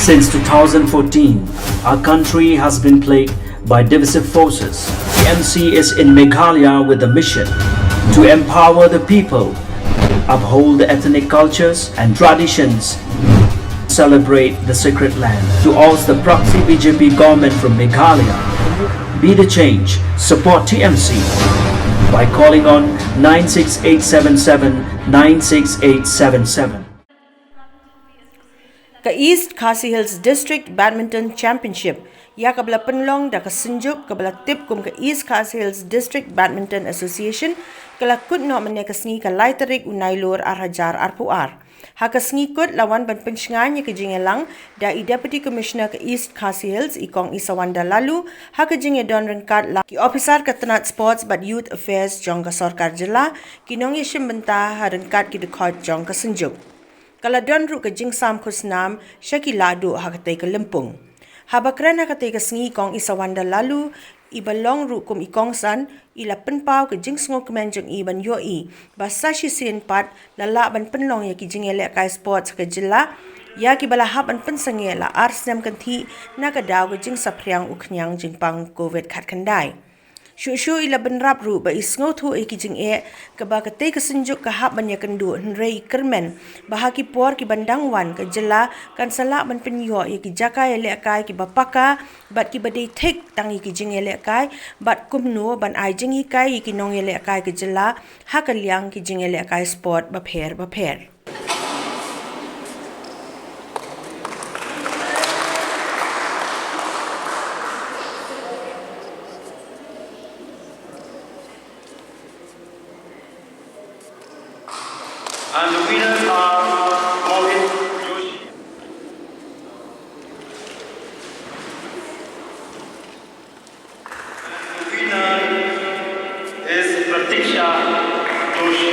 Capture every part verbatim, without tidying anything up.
Since two thousand fourteen, our country has been plagued by divisive forces. T M C is in Meghalaya with a mission to empower the people, uphold the ethnic cultures and traditions, celebrate the sacred land. To oust the proxy B J P government from Meghalaya, be the change, support T M C by calling on nine six eight seven seven nine six eight seven seven. Ka East Khasi Hills District Badminton Championship, ïa kaba la pynlong da ka Synjuk kaba la tip kum ka East Khasi Hills District Badminton Association, ka la kut noh mynne ka sngi ka lai tarik u Nailur ar hajar arphew ar. Ha ka sngi kut la wan ban pynshngaiñ ïa ka jingïalang da i Deputy Commissioner ka East Khasi Hills, i Kong Isawanda Laloo, ha ka jingïadon ryngkat la ki ophisar ka tnat Sports bad Youth Affairs jong ka sorkar jylla, ki nongïashim bynta ha ryngkat ki dkhot jong ka Synjuk. Ka la don ruh ka jingsam khusnam sha ki lahduh ha katei ka lympung. Haba kren ha katei ka sngi, Kong Isawanda Laloo, iba long ruh kum i kongsan, i la pynpaw ka jingsngewkmen jong i ban ïohi ba sa shisien pat la lah ban pynlong ïa ki jingïalehkai sports ha ka jylla, ïa kiba la hap ban pynsangeh la ar snem kynthih na ka daw ka jingsaphriang u khñiang jingpang Covid khatkhyndai. Shuh shuh i la bynrap ruh ba i sngewthuh ïa ki jingeh kaba katei ka Synjuk ka hap ban ïakynduh, hynrei i kyrmen ba ha ki por ki ban dang wan ka jylla kan sa lah ban pynïoh ïa ki jaka ïalehkai kiba paka bad kiba dei thik tang ïa ki jingïalehkai, bad kumno ban ai jinghikai ïa ki nongïalehkai ka jylla ha ka liang ki jingïalehkai sport bapher bapher. And the winners are Mohit Joshi. And the winner is Pratiksha Joshi.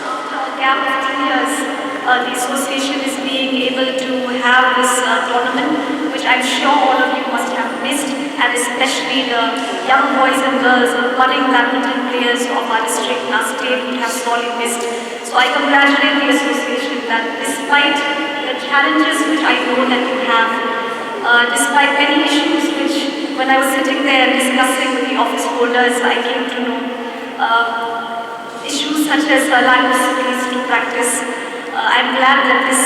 After a gap of two years, uh, the association is being able to have this uh, tournament, which I'm sure all of you must have missed, and especially the young boys and girls, the budding badminton players of our district and our state would have sorely missed. So I congratulate the association that despite the challenges which I know that you have, uh, despite many issues which when I was sitting there discussing with the office holders, I came to know, uh, issues such as a lack of space to practice, Glad that this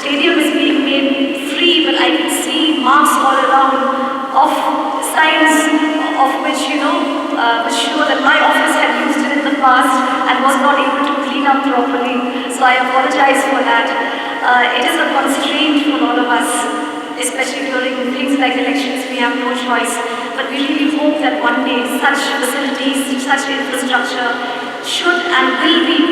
stadium is being made free, but I can see marks all around of signs of which, you know, uh, which show that my office had used it in the past and was not able to clean up properly. So I apologize for that. Uh, it is a constraint for all of us, especially during things like elections, we have no choice. But we really hope that one day such facilities, such infrastructure should and will be